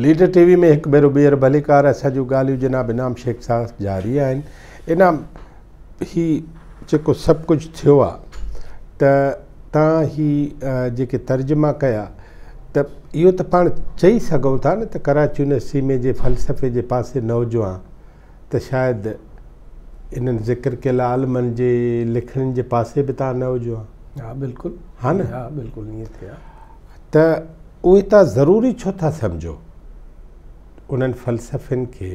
Leader ٽي V ۾ هڪ ڀيرو ٻيهر ڀليڪار. اسان جون ڳالهيون جناب انعام شيخ سان جاري آهن. انعام، هي جيڪو سڀ ڪجهه ٿيو آ ته توهان هي جيڪي ترجما ڪيا ته اهو ته پاڻ چئي سگهون ٿا نه ته ڪراچي يونيورسٽي ۾ جي فلسفي جي پاسي نه هجو هان ته شايد انهن ذڪر ڪيل عالمن جي لکڻين جي پاسي به توهان نه هجو هان. ها بلڪل. ها نه؟ ها بلڪل ائين ٿئي ها. ته اهي توهان ضروري ڇو ٿا سمجهو انهن فلسفين کي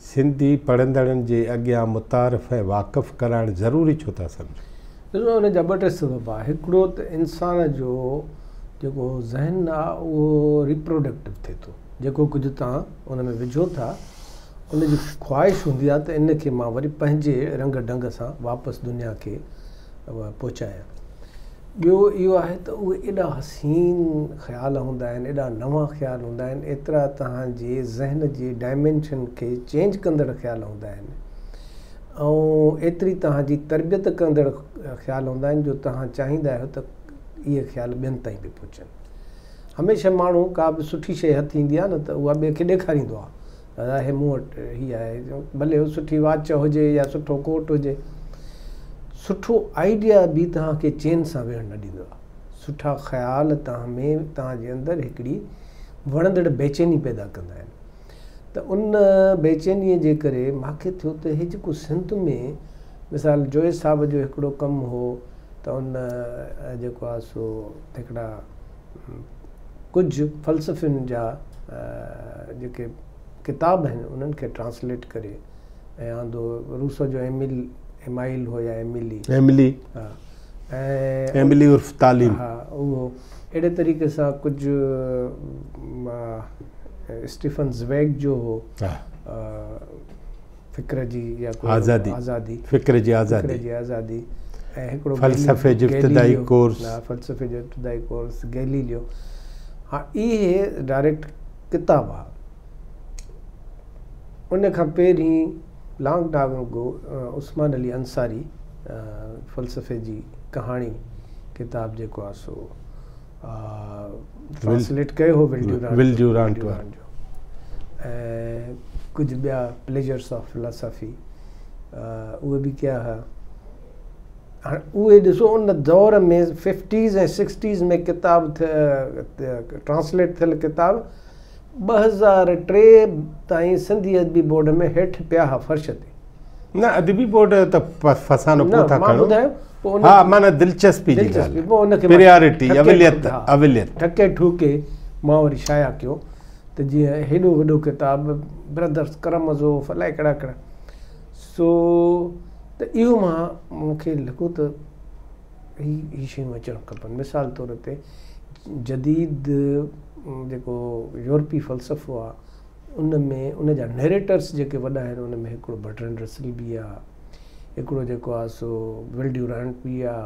سنڌي پڙهندڙن جي اڳيان متعارف ۽ واقف ڪرائڻ ضروري ڇو ٿا سمجهو؟ ڏسو ان جا ٻه ٽي سبب آ. هڪڙو ته انسان جو جيڪو ذهن آ اهو ريپروڊڪٽو ٿئي ٿو. جيڪو ڪجهه توهان ان ۾ وجهو ٿا ان جي خواهش هوندي آ ته ان کي مان وري پنهنجي رنگ ڍنگ سان واپس دنيا کي پهچايان. ٻيو اهو آهي ته اهي ايڏا حسين خيال هوندا آهن، ايڏا نوان خيال هوندا آهن، ايترا توهان جي ذهن جي ڊائمينشن کي چينج ڪندڙ خيال هوندا آهن ۽ ايتري توهان جي تربيت ڪندڙ خيال هوندا آهن جو توهان چاهيندا آهيو ته اهي خيال ٻين تائين به پهچن. هميشه ماڻهو ڪا به سٺي شيء هٿ ايندي آهي نه ته اها ٻئي کي ڏيکاريندو آهي. دادا هي مون وٽ هي آهي ڀلي هو سٺي واچ هجي يا سٺو ڪوٽ هجي. سٺو آئيڊيا به توهان کي چين سان ويهڻ نه ڏيندو آهي. سٺا خيال توهان ۾ توهان جي اندر هڪڙي وڻندڙ بيچيني پيدا ڪندا آهن. ته ان بيچينيء جي ڪري ماکي ٿيو ته هي جيڪو سنڌ ۾ مثال جويي صاحب جو هڪڙو ڪم هو ته ان جيڪو آهي سو هڪڙا ڪجهه فلسفين جا جيڪي ڪتاب آهن انهن کي ٽرانسليٽ ڪري ۽ آندو. روسو جو ايمل ايمائل هو يا ايملي. ايملي. ها ۽ ايملي عرف تعليم. ها اهو اهڙي طريقي سان ڪجهه اسٽيفن زويگ جو هو. ها. فڪر جي يا ڪو آزادي. آزادي. فڪر جي آزادي. فڪر جي آزادي ۽ هڪڙو فلسفي جو ابتدائي ڪورس. ها فلسفي جو ابتدائي ڪورس گيليليو. ها اهي ڊائريڪٽ ڪتاب ها. ان کان پهرين لانگ ٽائيم اگو عثمان علي انصاري فلسفي جي ڪهاڻي ڪتاب جيڪو آ سو ٽرانسليٽ ڪيو هو ول ڊيورانٽ جو ۽ ڪجهه ٻيا پليجرس آف فلاسافي اهي به ڪيا هئا. هاڻي اهي ڏسو ان دور ۾ ففٽيز ۽ سڪسٽيز ۾ ڪتاب ٽرانسليٽ ٿيل ڪتاب 2003 تائين سنڌي ادبي بورڊ ۾ هيٺ پيا هئا فرش تي. نه ادبي بورڊ جو ته فسانو پوء ٿا کڻو. ها معنيٰ دلچسپي جي ڳالهه پريارٽي اوليت اوليت. ٺڪي ٺوڪي مان وري شايع ڪيو ته جيئن هيڏو وڏو ڪتاب برادرس ڪرامازوف الائي ڪهڙا ڪهڙا سو ته اهو مان مون کي لڳو ته هي هي شيون اچڻ کپن مثال طور تي جديد جيڪو يورپي فلسفو آ ان ۾ ان جا نيريٽرس جيڪي وڏا آهن ان ۾ هڪڙو برٽرينڊ رسل به آ هڪڙو جيڪو آ سو ول ڊيورانٽ به آ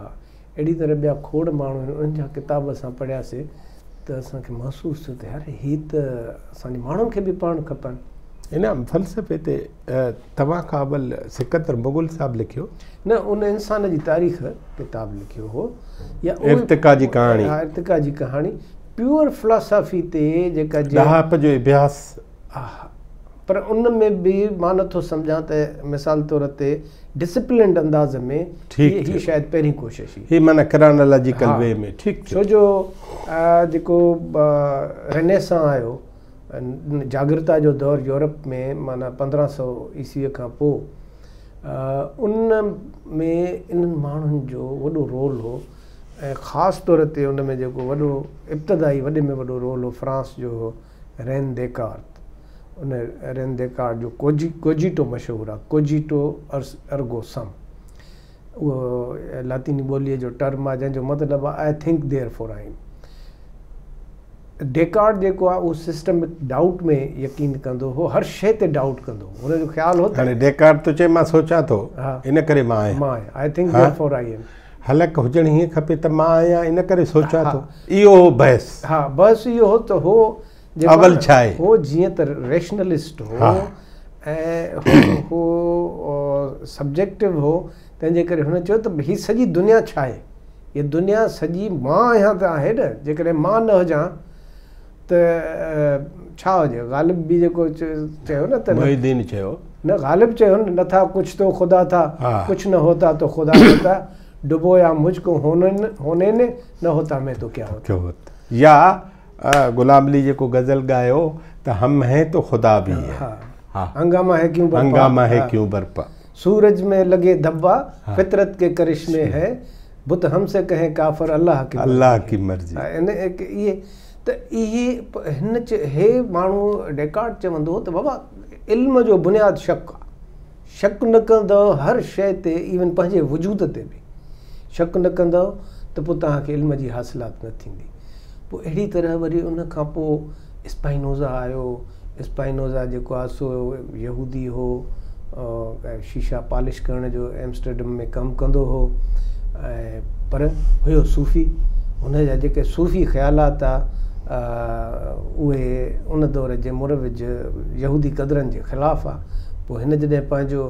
اهڙي طرح ٻيا کوڙ ماڻهو آهن انهن جا ڪتاب اسان پڙهياسي ته اسان کي محسوس ٿيو ته يار هي ته اسان جي ماڻهن کي به پڙهڻ کپن. ان فلسفي تي توهان کان اول سڪندر مغل صاحب لکيو. نه ان انسان جي تاريخ ڪتاب لکيو هو يا ارتقا جي ڪهاڻي. ها ارتقا جي ڪهاڻي پيور فلاسافي تي جيڪا ڏاهپ جو اڀياس. ها پر ان ۾ به مان نٿو سمجهان ته مثال طور تي ڊسپلنڊ انداز ۾ هي شايد پهرين ڪوشش هئي. هي معنيٰ ڪرانالاجيڪل وي ۾ ٺيڪ ٿيو. ڇو جو جيڪو رينيسان آيو جاڳرتا جو دور يورپ ۾ معنيٰ 1500 عيسويء کان پوء ان ۾ انهن ماڻهن جو وڏو رول هو ۽ خاص طور تي ان ۾ جيڪو وڏو ابتدائي وڏي ۾ وڏو رول هو فرانس جو هو رين ديڪارت. ان رين ديڪارت جو ڪوجي ڪوجيٽو مشهور آهي ڪوجيٽو ارگو سم اهو لاطيني ٻوليء جو ٽرم آهي جنهن جو مطلب آهي I think therefore I am. Descartes جيڪو آهي اهو سسٽمڪ ڊائوٽ ۾ يقين ڪندو هو، هر شيء تي ڊائوٽ ڪندو هو. هن جو خيال هو ته. هاڻي ڊيڪارٽ ٿو چئي مان سوچان ٿو ان ڪري مان آهيان. مان آهيان، I think therefore I am. حالانڪ هجڻ هيئن کپي ته مان آهيان ان ڪري سوچان ٿو. اهو هو بحث. ها بحث اهو هو ته هو جيڪو اول ڇا آهي؟ هو جيئن ته ريشنلسٽ هو ۽ هو سبجيڪٽو هو تنهن جي ڪري هن چيو ته هي سڄي دنيا ڇا آهي؟ هيء دنيا سڄي مان آهيان ته آهي نه، جيڪڏهن مان نه هجان ته ڇا هجي غالب به جيڪو چيو نه ته محي الدين چيو نه غالب چيو نه نه ٿا ڪجهه تو خدا ٿا ڪجهه نه هوتا تو خدا هوتا ڊبويا مجهه ڪو هوني ني نه هوتا مين تو ڪيا هوتا. يا غلام علي جيڪو غزل ڳايو ته هم هين تو خدا ڀي هي. هنگاما هي ڪيون برپا. هنگاما هي ڪيون برپا. سورج ۾ لگي ڌبا فطرت ڪي ڪرشمي هي بت هم سي ڪهين ڪافر الله ڪي مرضي. الله ڪي مرضي. اهي ته اهي هن هي ماڻهو ڊيڪارٽ چوندو هو ته بابا علم جو بنياد شڪ آ. شڪ نه ڪندؤ هر شيء تي ايون پنهنجي وجود تي به شڪ نه ڪندؤ ته پوء توهان کي علم جي حاصلات نه ٿيندي. پوء اهڙي طرح وري ان کان پوء اسپائنوزا آيو، اسپائنوزا جيڪو آهي سو يهودي هو ۽ شيشا پالش ڪرڻ جو ايمسٽرڊم ۾ ڪم ڪندو هو ۽ پر هيو صوفي، هن جا جيڪي صوفي خيالات آ اهي ان دور جي مروج يهودي قدرن جي خلاف آ. پوء هن جڏهن پنهنجو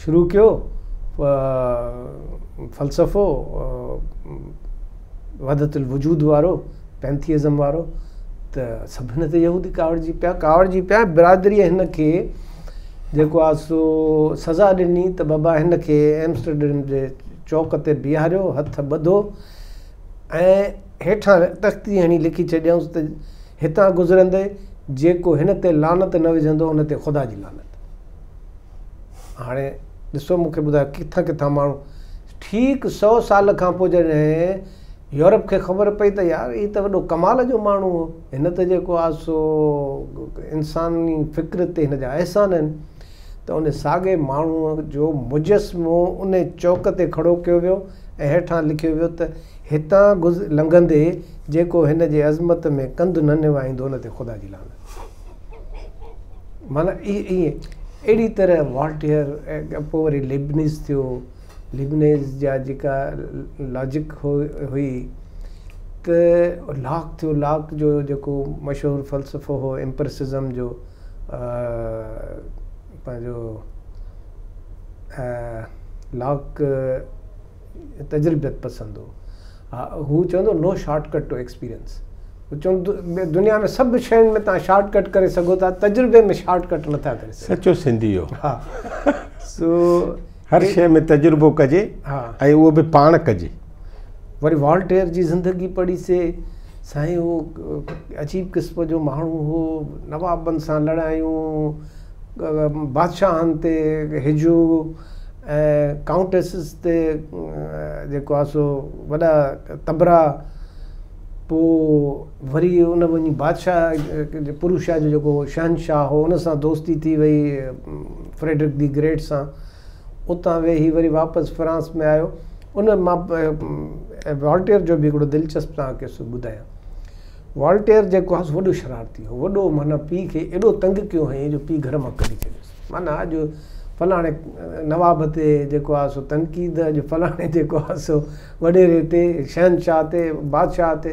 شروع ڪيو فلسفو وحدت الوجود وارو، پينٿيزم وارو، ته سڀ هن تي يهودي ڪاوڙجي پيا، ڪاوڙجي پيا برادريء هن کي جيڪو آ سو سزا ڏني ته بابا هن کي ايمسٽرڊم جي چوڪ تي بيهاريو، هٿ ٻڌو ۽ هيٺان تختي هڻي لکي ڇڏيائونس ته هتان گذرندي جيڪو هن تي لعنت نه وجهندو ان تي خدا جي لعنت. هاڻي ڏسو مون کي ٻڌايو ڪٿان ڪٿان ماڻهو ٺيڪ سو سال کان پوء جڏهن يورپ کي خبر پئي ته يار هي ته وڏو ڪمال جو ماڻهو هو هن ته جيڪو آهي سو انساني فڪر تي هن جا احسان آهن ته ان ساڳئي ماڻهوء جو مجسمو ان چوڪ تي کڙو ڪيو ويو ۽ هيٺان لکيو ويو ته هتان لنگهندي جيڪو هن جي عظمت ۾ ڪنڌ نه نوائيندو ان تي خدا جي لعنت. معنيٰ ائين اهڙي طرح والٽيئر ۽ پوء وري ليبنز ٿيو، ليبنز جا جيڪا لاجڪ هئي ته لاڪ ٿيو، لاڪ جو جيڪو مشهور فلسفو هو امپرسزم جو پنهنجو لاڪ تجربيت پسند هو. هو چوندو هو no short cut to experience. هو چوندو دنيا ۾ سڀ شين ۾ توهان شارٽ ڪٽ ڪري سگهو ٿا، تجربي ۾ شارٽ ڪٽ نٿا ڪري سگهو. سچو سنڌي هو. ها سو هر شيء ۾ تجربو ڪجي ۽ اهو به پاڻ ڪجي. وري والٽيئر جي زندگي پڙهي سي سائين هو عجيب قسم جو ماڻهو هو، نوابن سان لڙايون، بادشاهن تي هجو ۽ ڪائونٽيسز تي جيڪو آهي سو وڏا تبرا، پوء وري ان وڃي بادشاهه پروشيا جو جيڪو شهنشاهه هو ان سان دوستي ٿي وئي فريڊرڪ the great سان، اتان ويهي وري واپس فرانس ۾ آيو. ان مان والٽيئر جو به هڪڙو دلچسپ توهان کي قصو ٻڌايان. والٽيئر جيڪو آهي سو وڏو شرارتي هو، وڏو معنيٰ پيء کي ايڏو تنگ ڪيو هئائين جو پيء گهر مان ڪڍي ڇڏيس. معنيٰ اڄ فلاڻي نواب تي جيڪو آهي سو تنقيد، اڄ فلاڻي جيڪو آهي سو وڏيري تي، شهنشاهه تي، بادشاهه تي.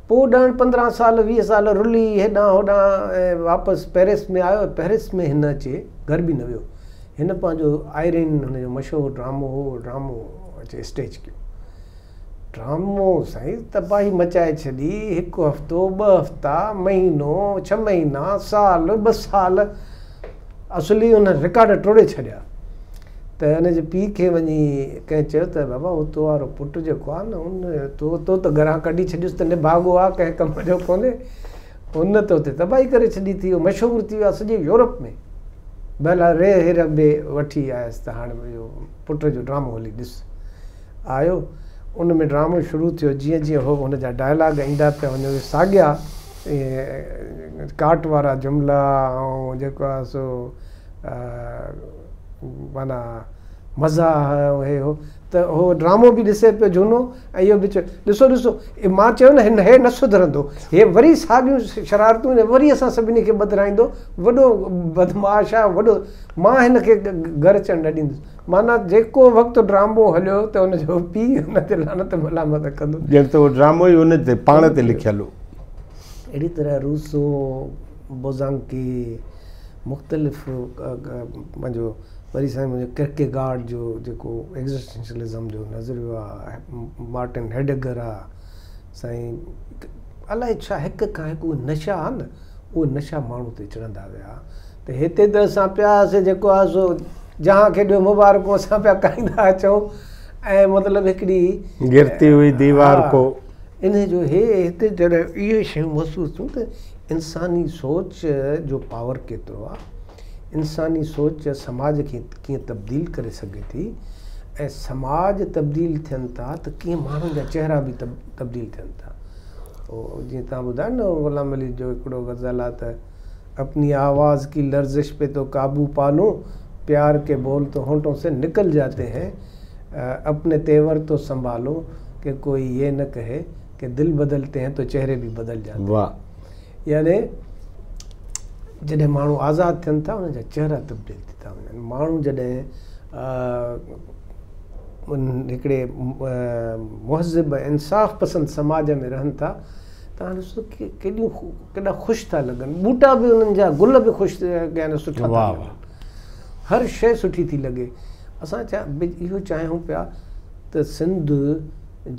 پوء ڏهن 15 سال 20 سال رلي هيڏانهن هوڏانهن ۽ واپس پئرس ۾ آيو. پئرس ۾ هن اچي گهر به نه ويو. هن پنهنجو آئرين هن جو مشهور ڊرامو هو، اهو ڊرامو اچي اسٽيج ڪيو. ڊرامو سائين تباهي مچائي ڇڏي، هڪ هفتو، ٻه هفتا، مهينو، ڇهه مهينا، سال، ٻه سال، اصلي ان رڪارڊ ٽوڙي ڇڏيا ته ان جي پيء کي وڃي ڪنهن چيو ته بابا اهو تو وارو پٽ جيڪو آهي نه ان تو تو ته گهران ڪڍي ڇڏيس ته نڀاڳو آهي ڪنهن ڪم جو ڪونهي هن ته اتي تباهي ڪري ڇڏي ٿي اهو مشهور ٿي ويو آهي سڄي يورپ ۾ ڀلا ري هير به وٺي آيس ته هاڻ اهو پٽ جو ڊرامو هلي ڏس. آيو ان ۾ ڊرامو شروع ٿيو جيئن جيئن هو هن جا ڊائلاگ ايندا پيا وڃن اهي ساڳيا ڪاٽ وارا جملا ۽ جيڪو آهي سو معنيٰ مزاح ۽ هي هو ته هو ڊرامو به ڏسي پيو جهونو ۽ اهو به چئي ڏسو ڏسو مان چيو نه هن هي نه سڌرندو هي وري ساڳيون شرارتون وري اسان سڀني کي ٻڌرائيندو وڏو بدمعاش آهي وڏو مان هن کي گهر اچڻ نه ڏيندس معنيٰ جيڪو وقت ڊرامو هليو ته ان جو پيء هن تي لعنت ملامت ڪندو. ڄڻ ته اهو ڊرامو ئي هن تي پاڻ تي لکيل هو. اهڙي طرح روسو، بوزانڪي، مختلف پنهنجو وري سائين منهنجو ڪرڪيگارڊ جو جيڪو ايگزسٽينشلزم جو نظريو آ، مارٽن هيڊگر آ، سائين الائي ڇا هڪ کان هڪ اهي نشا ها نه اهي نشا ماڻهو تي چڙهندا ويا ته هتي ته اسان پيا هئاسي جيڪو آهي سو جهان کي ڏيو مبارڪون اسان پيا کائيندا اچون ۽ مطلب هڪڙي گرتي هئي ديوار ڪو. انهي جو هي هتي جڏهن اهي شيون محسوس ٿيون ته انساني سوچ جو پاور ڪيترو آهي انساني سوچ سماج کي ڪيئن تبديل ڪري سگهي ٿي ۽ سماج تبديل ٿين ٿا ته ڪيئن ماڻهن جا چهرا به تبديل ٿين ٿا. جيئن توهان ٻڌايو نه غلام علي جو هڪڙو غزل آ ته اپني آواز ڪي لرزش پي تو قابو پا لون پيار ڪي بول تو هونٽون سي نڪل جاتي هين اپني تيور تو سنڀالون ڪي ڪوئي يي نه ڪهي ڪي دل بدلتي هين تو چهري ڀي بدل جاتي هين يعني جڏهن ماڻهو آزاد ٿين ٿا انهن جا چهرا تبديل ٿي ٿا وڃن ماڻهو جڏهن هڪڙي مهذب ۽ انصاف پسند سماج ۾ رهن ٿا ته هاڻي ڏسو ڪيڏيون ڪيڏا خوش ٿا لڳن ٻوٽا به انهن جا گل به خوش يعني سٺا ٿا لڳن هر شيء سٺي ٿي لڳي اسان اهو چاهيون پيا ته سنڌ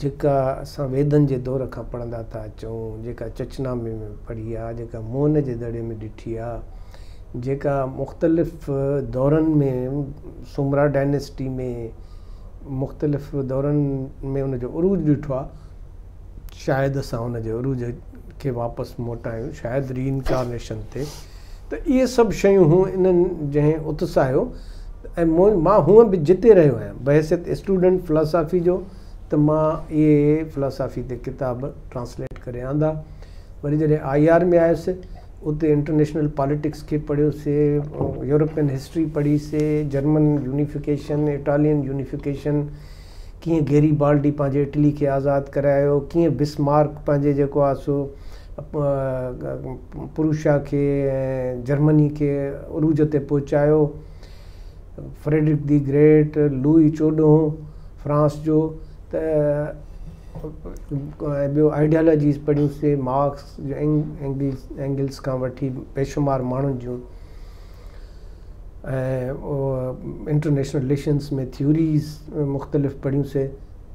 جيڪا اسان ويدن جي دور کان پڙهندا ٿا اچون جيڪا چچنامي ۾ پڙهي آ جيڪا موهن جي دڙي ۾ ڏٺي آ جيڪا مختلف دورن ۾ سومرا ڊائنيسٽي ۾ مختلف دورن ۾ ان جو عروج ڏٺو آهي شايد اسان ان جي عروج کي واپس موٽايون شايد ري انڪارنيشن ٿئي ته اهي سڀ شيون هون انهن جنهن اتساهيو ۽ مان هونئن به جتي رهيو آهيان بحيثيت اسٽوڊنٽ فلاسافي جو ته مان اهي فلاسافي تي ڪتاب ٽرانسليٽ ڪري آندا وري جڏهن I R ۾ آيس اتي انٽرنيشنل پاليٽڪس کي پڙهيوسي، يورپين هسٽري پڙهي سي، جرمن يونيفڪيشن، اٽالين يونيفڪيشن، ڪيئن گيري بالڊي پنهنجي اٽلي کي آزاد ڪرايو، ڪيئن بسمارڪ پنهنجي جيڪو آهي سو پروشيا کي ۽ جرمني کي عروج تي پهچايو، Frederick the great, Loi چوڏهون France جو ته ۽ ٻيو آئيڊيالاجيز پڙهيون سي مارڪس اينگلس کان وٺي بيشمار ماڻهن جون ۽ انٽرنيشنل رليشنس ۾ ٿيوريز مختلف پڙهيون سي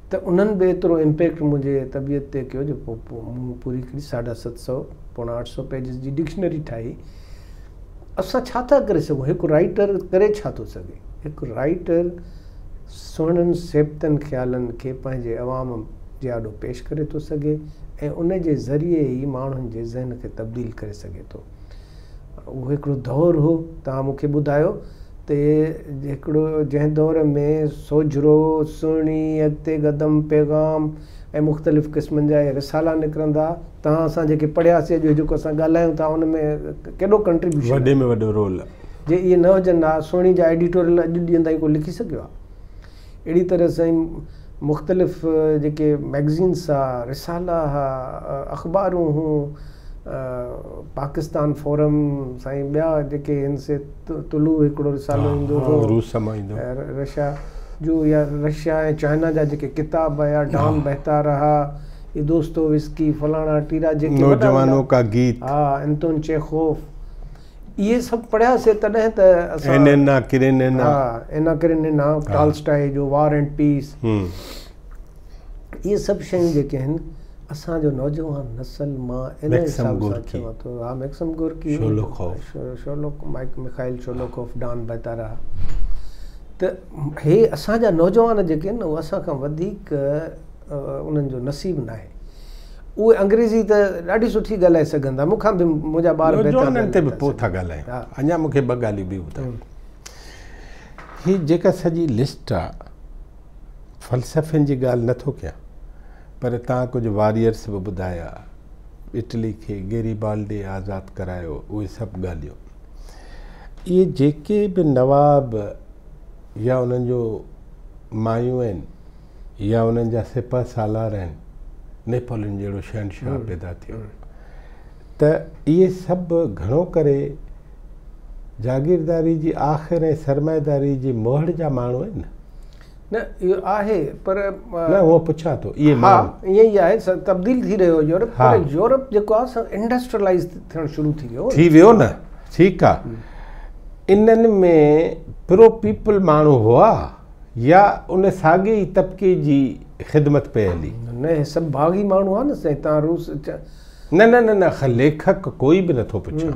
ته انهن به ايترو امپيڪٽ منهنجي طبيعت تي ڪيو جو پوء مون پوري هڪڙي ساڍا ست سو پوڻا اٺ سو پيجز جي ڊڪشنري ٺاهي اسان ڇا ٿا ڪري سگهون هڪ رائيٽر ڪري ڇا ٿو سگهي هڪ رائيٽر سهڻن سيبتن خيالن کي پنهنجي عوام جي آڏو پيش ڪري ٿو سگهي ۽ ان جي ذريعي ئي ماڻهن جي ذهن کي تبديل ڪري سگهي ٿو. اهو هڪڙو دور هو، توهان مون کي ٻڌايو ته هڪڙو جنهن دور ۾ سوجهرو، سهڻي، اڳتي قدم، پيغام ۽ مختلف قسمن جا اهي رسالا نڪرندا، توهان اسان جيڪي پڙهياسين اڄ جيڪو اسان ڳالهايون ٿا ان ۾ ڪيڏو ڪنٽريبيوشن آهي. وڏي ۾ وڏو رول. جي اهي نه هجن ها، سهڻي جا ايڊيٽوريل اڄ ڏينهن تائين ڪو لکي سگهيو آهي؟ اهڙي طرح سائين مختلف جيڪي مئگزينس ها، رسالا ها، اخبارون هون، پاڪستان فورم سائين ٻيا جيڪي هن سي طلوع هڪڙو رسالو ايندو هو، روس مان ايندو هو، رشيا جو يا رشيا ۽ چائنا جا جيڪي ڪتاب آيا، ڊان بهتا رها، اي دوستووسڪي، فلاڻا ٽيرا جيڪي وڏا وڏا نوجوانون ڪا گيت. ها انتون چيخوف. اهي سڀ پڙهياسي تڏهن ته اسان اينا ڪرينينا. ها اينا ڪرينينا ٽالسٽائي جو وار اينڊ پيس اهي سڀ شيون جيڪي آهن اسان جو نوجوان نسل مان ان حساب سان چوان ٿو ها ميڪسم گورڪي شولوخوف شولوڪ مائڪ ميخائيل شولوخوف ڊان بهتا رها ته هي اسان جا نوجوان جيڪي آهن اهي اسان کان وڌيڪ انهن جو نصيب ناهي اهي انگريزي ته ڏاڍي سٺي ڳالهائي سگهن ٿا، مون کان به منهنجا ٻار بهتر نوجوانن تي به پوء ٿا ڳالهايون، اڃا مون کي ٻه ڳالهيون ٻيون ٻڌايو. هي جيڪا سڄي لسٽ آ، فلسفين جي ڳالهه نه ٿو ڪيان، پر توهان ڪجهه واريئرس به ٻڌايا، اٽلي کي گيري بالڊي آزاد ڪرايو، اهي سڀ ڳالهيون. اهي جيڪي به نواب يا انهن جو مايون آهن، يا انهن جا سپهه سالار آهن، نيپولين جهڙو شهنشاهه پيدا ٿيو ته اهي سڀ گهڻو ڪري جاگيرداري جي آخر ۽ سرمائيداري جي مهڙ جا ماڻهو آهن نه؟ نه اهو آهي پر. نه هونء پڇان ٿو اهي ماڻهو. ها ائين ئي آهي تبديل ٿي رهيو يورپ پر يورپ جيڪو آهي سو انڊسٽريلائيز ٿيڻ شروع ٿي ويو. ٿي ويو نه ٺيڪ آهي انهن ۾ پرو پيپل ماڻهو هئا. يا ان ساڳئي ئي طبقي جي خدمت پئي هلي. نه هي سڀ باغي ماڻهو ها نه سائين تان روس. نه نه نه نه ليکڪ ڪوئي به نٿو پڇان،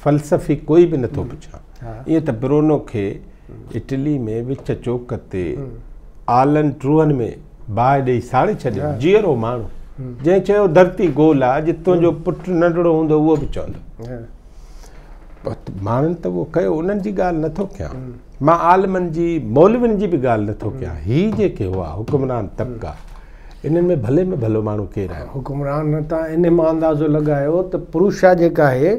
فلسفي ڪوئي به نٿو پڇان. ائين ته برونو کي اٽلي ۾ وچ چوڪ تي آلن ٽوهن ۾ باهه ڏيئي ساڙي ڇڏيو. جيئرو ماڻهو جنهن چيو ڌرتي گول آ، اڄ تنهنجو پٽ ننڍڙو هوندو اهو به چوندو. ماڻهن ته اهو ڪيو، انهن جي ڳالهه نٿو ڪيان مان، عالمن جي مولوين جي به ڳالهه نٿو ڪيان. هي جيڪي هئا حڪمران طبقا، انهن ۾ ڀلي ۾ ڀلو ماڻهو ڪير آهي؟ حڪمران تان ان مان اندازو لڳايو ته پروشا جيڪا آهي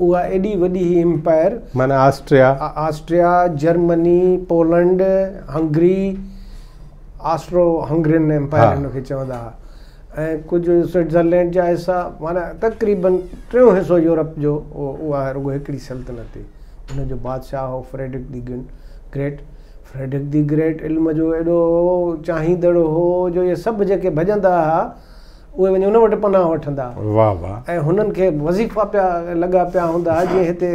اها ايڏي وڏي هئي امپائر، معنيٰ Austria, Austria, Germany, Poland, Hungary, Austro Hungarian empire هن کي چوندا هئا، ۽ ڪجهه سوئٽزرلينڊ جا حصا، معنيٰ تقريبن ٽيون حصو يورپ جو اها رڳو هڪڙي سلطنت هئي. ان جو بادشاهه هو Frederick the Great. Frederick the Great علم جو ايڏو چاهيندڙ هو جو اهي سڀ جيڪي ڀڄندا هئا اهي وڃي ان وٽ پناهه وٺندا واهه واهه. ۽ هنن کي وظيفا پيا لڳا پيا هوندا هئا. جيئن هتي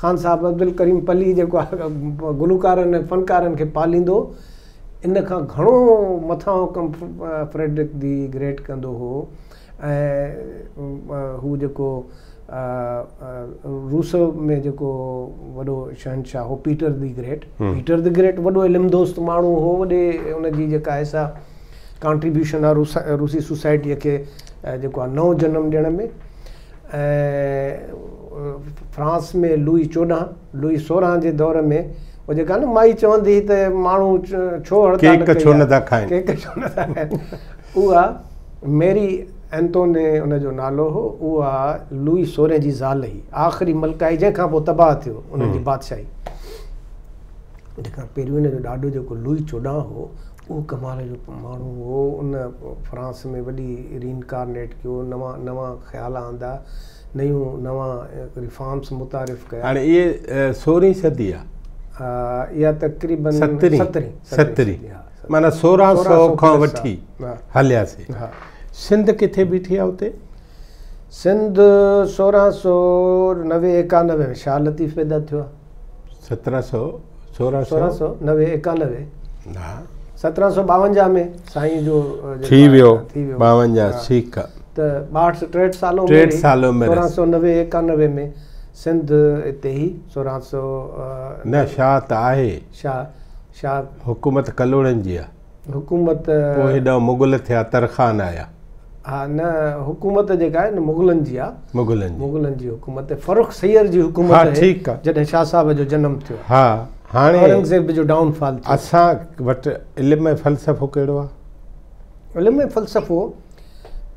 خان صاحب عبدالڪريم پلي جيڪو آهي گلوڪارن ۽ فنڪارن کي پاليندو، ان کان گهڻو مٿانهون ڪم فريڊرڪ the great ڪندو هو. ۽ هو جيڪو روس ۾ جيڪو وڏو شهنشاهه هو Peter the Great, Peter the Great وڏو علم دوست ماڻهو هو، وڏي ان جي جيڪا آهي سا ڪانٽريبيوشن آهي روسي سوسائٽيء کي جيڪو آهي نئون جنم ڏيڻ ۾. ۽ فرانس ۾ لوئي 14، لوئي 16 جي دور ۾ اهو جيڪا نه مائي چوندي هئي ته ماڻهو ڇو هڙتال ڪيڪ ڇو نٿا کائن، ڪيڪ ڇو نٿا کائن، اها ميري اينتوني ان جو نالو هو، اها لوئي 16 جي زال هئي، آخري ملڪه هئي جنهن کان پوء تباهه ٿيو انهن جي بادشاهي. ان کان پهريون هن جو ڏاڏو جيڪو لوئي 14 هو اهو ڪمال جو ماڻهو هو. ان فرانس ۾ وڏي ري انڪارنيٽ ڪيو، نوان نوان خيال آندا، نيون نوان ريفارمس متعارف ڪيا. هاڻي اهي 16هين صدي آ؟ اها تقريبن 17هين، معنيٰ 1600 کان وٺي هلياسي. سنڌ ڪٿي بيٺي آ اتي؟ سنڌ 1690 91 ۾ شاهه لطيف پيدا ٿيو آ. 1700 1690 91 1752 ۾ سائين جو ٿي ويو 52 ٺيڪ آ ته 62 63 سال عمر 1690 91 ۾ سنڌ اتي هئي 1600 نه شاهه ته آهي شاهه شاهه حڪومت ڪلهوڙن جي آ حڪومت پوء هيڏانهن مغل ٿيا ترخان آيا. ها نه حڪومت جيڪا آهي نه مغلن جي آ. مغلن جي. مغلن جي حڪومت فرخ سير جي حڪومت ها ٺيڪ آ. جڏهن شاهه صاحب جو جنم ٿيو. ها هاڻي اورنگزيب جو ڊائون فال ٿيو. اسان وٽ علم ۽ فلسفو ڪهڙو آ؟ علم ۽ فلسفو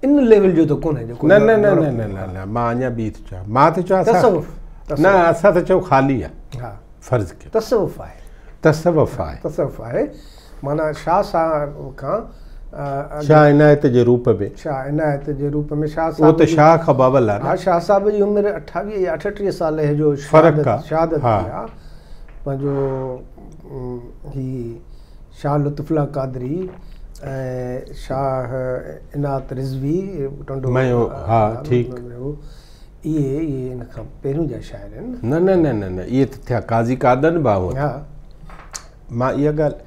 ان ليول جو ته ڪونهي جيڪو نه نه نه نه نه نه مان اڃا به ٿو چوان مان ٿو چوان تصوف نه اسان ته چئون خالي آ. ها فرض ڪيو تصوف آهي. تصوف آهي. تصوف آهي معنيٰ شاهه صاحب کان شاهه عنايت جي روپ ۾. شاهه عنايت جي روپ ۾ شاهه صاحب اهو ته شاهه کان به اول آهي نه. ها شاهه صاحب جي عمر 28 يا 38 سال جو فرق آهي. شهادت ٿي آهي. پنهنجو هي شاهه لطف الله قادري ۽ شاهه عنايت رضوي ٽنڊو ميو ها ٺيڪ اهي اهي ان کان پهريون جا شاعر آهن. نه نه نه نه نه اهي ته ٿيا قاضي قادن به آهن. ها مان اها ڳالهه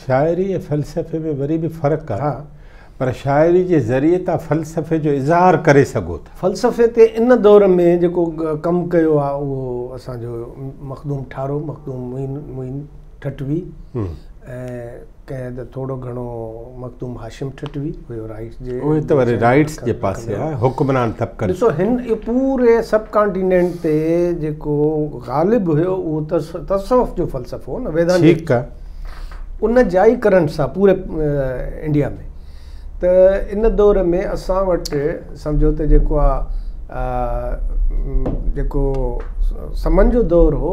شاعري ۽ فلسفي ۾ وري به فرق آهي پر شاعري جي ذريعي تان فلسفي جو اظهار ڪري سگهو ٿا. فلسفي تي ان دور ۾ جيڪو ڪم ڪيو آهي اهو اسان جو مخدوم ٺارو، مخدوم معين ٺٽوي ۽ ڪنهن ته ٿورو گهڻو مخدوم هاشم ٺٽوي هيو رائيٽس جي اهي ته وري رائيٽس جي پاسي آهي حڪمران طبقن. ڏسو هن پوري سب ڪانٽيننٽ تي جيڪو غالب هيو اهو تصوف جو فلسفو هو نه ويدانت ٺيڪ آهي ان جا ئي ڪرنٽس آ پوري انڊيا ۾ ته ان دور ۾ اسان وٽ سمجهو ته جيڪو آ جيڪو سمن جو دور هو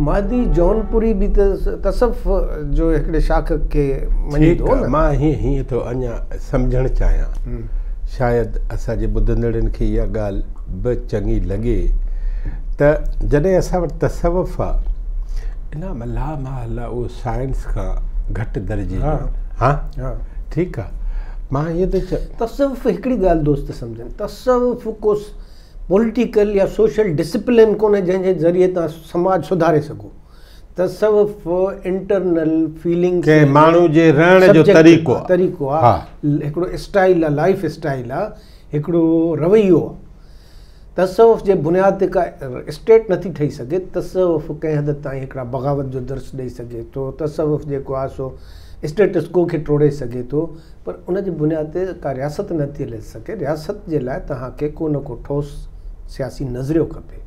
مهدي جونپوري به ته تصوف جو هڪڙي شاخ کي مڃيندو هو نه. مان هيئن هيئن ٿو اڃا سمجهڻ چاهيان شايد اسان جي ٻڌندڙن کي اها ڳالهه به چڱي لڳي ته جڏهن اسان وٽ تصوف آ انعام لا محاله اهو سائنس کان گهٽ درجي جو ها ٺيڪ آ مان ائين ٿو چوان. تصوف هڪڙي ڳالهه دوست سمجهن تصوف ڪو پوليٽيڪل يا سوشل ڊسپلين ڪونهي جنهن جي ذريعي تان سماج سڌاري سگهو. تصوف انٽرنل فيلنگس ڪنهن ماڻهو جي رهڻ جو طريقو آ طريقو آ هڪڙو اسٽائل آ لائف اسٽائل آ هڪڙو رويو آ. تصوف جي بنياد تي ڪا اسٽيٽ نٿي ٺهي سگهي. تصوف ڪنهن حد تائين هڪڙا بغاوت جو درس ڏئي سگهي ٿو. تصوف جيڪو آهي سو اسٽيٽس ڪو کي ٽوڙي سگهي ٿو پر ان جي بنياد تي ڪا رياست نٿي هلي سگهي. رياست جي لاء توهان کي ڪو نه ڪو ٺوس سياسي نظريو کپي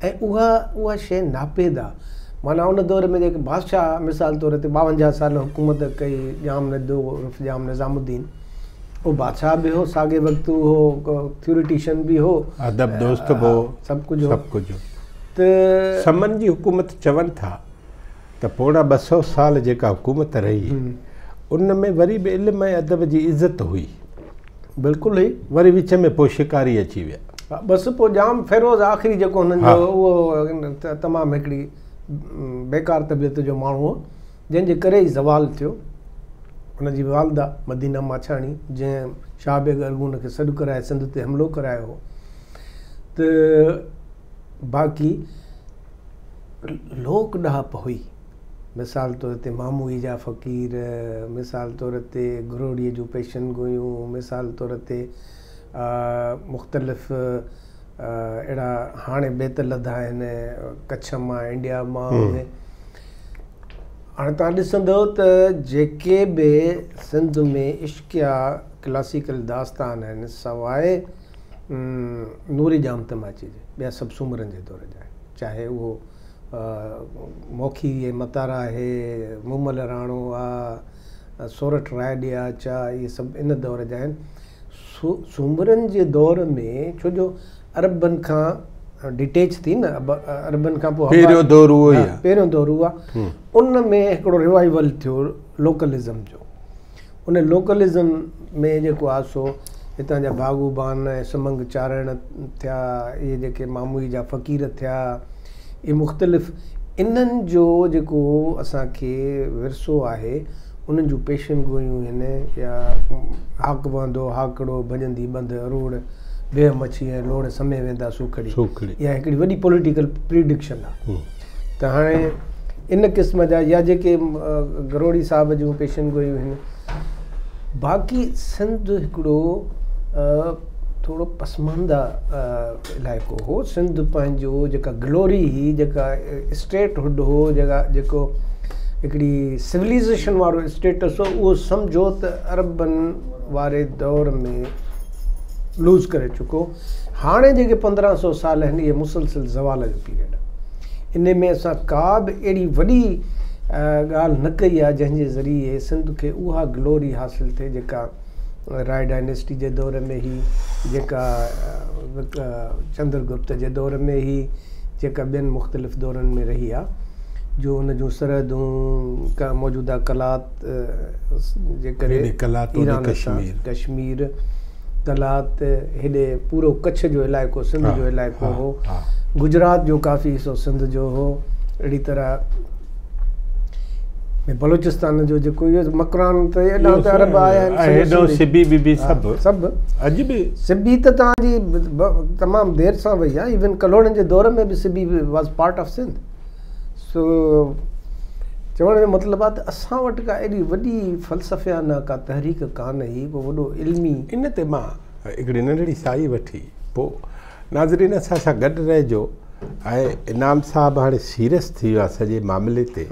۽ اها اها شيء ناپيد آهي. معنيٰ ان دور ۾ جيڪي بادشاهه مثال طور تي 52 سال حڪومت ڪئي ڄام ندو عرف ڄام نظام الدين اهو بادشاهه به هو ساڳئي وقت اهو ٿيوريٽيشن به هو ادب دوست به هو سڀ ڪجهه هو سڀ ڪجهه ته سمن جي حڪومت چون ٿا ته پوڻا 200 سال جيڪا حڪومت رهي ان ۾ وري به علم ۽ ادب جي عزت هئي. بلڪل هئي. وري وچ ۾ پوء شڪاري اچي ويا. بس پوء ڄام فيروز آخري جيڪو هنن جو اهو تمام هڪڙي بيڪار طبيعت جو ماڻهو هو جنهن جي ڪري ئي زوال ٿيو. هن جي والده مدينه ماڇاڻي جنهن شاهه بيگ ارغون کي سڏ ڪرائي سنڌ تي حملو ڪرايو هو ته باقي لوڪ ڏاهپ هئي. مثال طور تي ماموئي جا فقير، مثال طور تي گرهوڙيء جون پيشن گوئيون، مثال طور تي مختلف اهڙا هاڻي بيت لڌا آهن ڪڇ مان، انڊيا مان اهي. هاڻي توهان ڏسندؤ ته جيڪي به سنڌ ۾ عشقيه ڪلاسيڪل داستان آهن سواء نوري ڄام تماچي جي ٻيا سڀ سومرن جي دور جا آهن. چاهي اهو موکي ۽ متارا آهي، مومل راڻو آ، سورٺ راء ڏياچ آ، اهي سڀ ان دور جا آهن. سومرن جي دور ۾ ڇو جو عربن کان ڊيٽيچ ٿي نه عربن کان پوء پهريون دور اهو ئي آ. پهريون دور اهو آ. ان ۾ هڪڙو ريوائيول ٿيو لوڪلزم جو. ان لوڪلزم ۾ جيڪو آ سو هتان جا باغوبان ۽ سمنگ چارڻ ٿيا، اهي جيڪي ماموئي جا فقير ٿيا، اهي مختلف انهن جو جيڪو اسان کي ورثو آهي، انهن جون پيشن گوئيون هن يا هاڪ وهندو هاڪڙو، ڀڄندي ٻنڌ اروڙ، بيهه مڇي ۽ لوڙ سمي ويندا سوکڙي. اها هڪڙي وڏي پوليٽيڪل پريڊڪشن آ. ته هاڻي ان قسم جا يا جيڪي گرهوڙي صاحب جون پيشن گوئيون هن. باقي سنڌ هڪڙو ٿورو پسمانده علائقو هو. سنڌ پنهنجو جيڪا گلوري هئي، جيڪا اسٽيٽ هڊ هو، جيڪا جيڪو هڪڙي سولائيزيشن وارو اسٽيٽس هو، اهو سمجهو ته عربن واري دور ۾ لوز ڪري چڪو. هاڻي جيڪي 1500 سال آهن اهي مسلسل زوال جو پيريڊ آهي. انهي ۾ اسان ڪا به اهڙي وڏي ڳالهه نه ڪئي آهي جنهن جي ذريعي سنڌ کي اها گلوري حاصل ٿئي جيڪا راء ڊائنيسٽي جي دور ۾ هئي، جيڪا چندر گپت جي دور ۾ هئي، جيڪا ٻين مختلف دورن ۾ رهي آهي جو ان جون سرحدون موجوده قلات جي ڪري ايران سان ڪشمير، قلات، هيڏي پورو ڪڇ جو علائقو سنڌ جو علائقو هو، گجرات جو ڪافي حصو سنڌ جو هو، اهڙي طرح بلوچستان جو جيڪو اهو مڪران ته هيڏانهن ته عرب آيا آهن هيڏانهن سبي ببي سڀ سڀ اڄ به سبي ته توهان جي تمام دير سان وئي آهي ايون ڪلهوڙن جي دور ۾ به Sibi was part of Sindh سو چوڻ جو مطلب آهي ته اسان وٽ ڪا ايڏي وڏي فلسفيانه ڪا تحريڪ ڪانه هئي، ڪو وڏو علمي. ان تي مان هڪڙي ننڍڙي ساهي وٺي پوء ناظرين اسان سان گڏ رهجو ۽ انعام صاحب هاڻي سيريس ٿي ويو آهي سڄي معاملي تي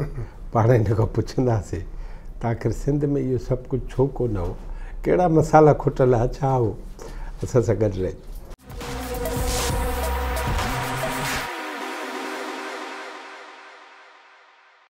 پاڻ هن کان پڇنداسين ته آخر سنڌ ۾ اهو سڀ ڪجهه ڇو ڪونه هو ڪهڙا مسالا کٽل ها ڇا هو اسان سان گڏ رهجو.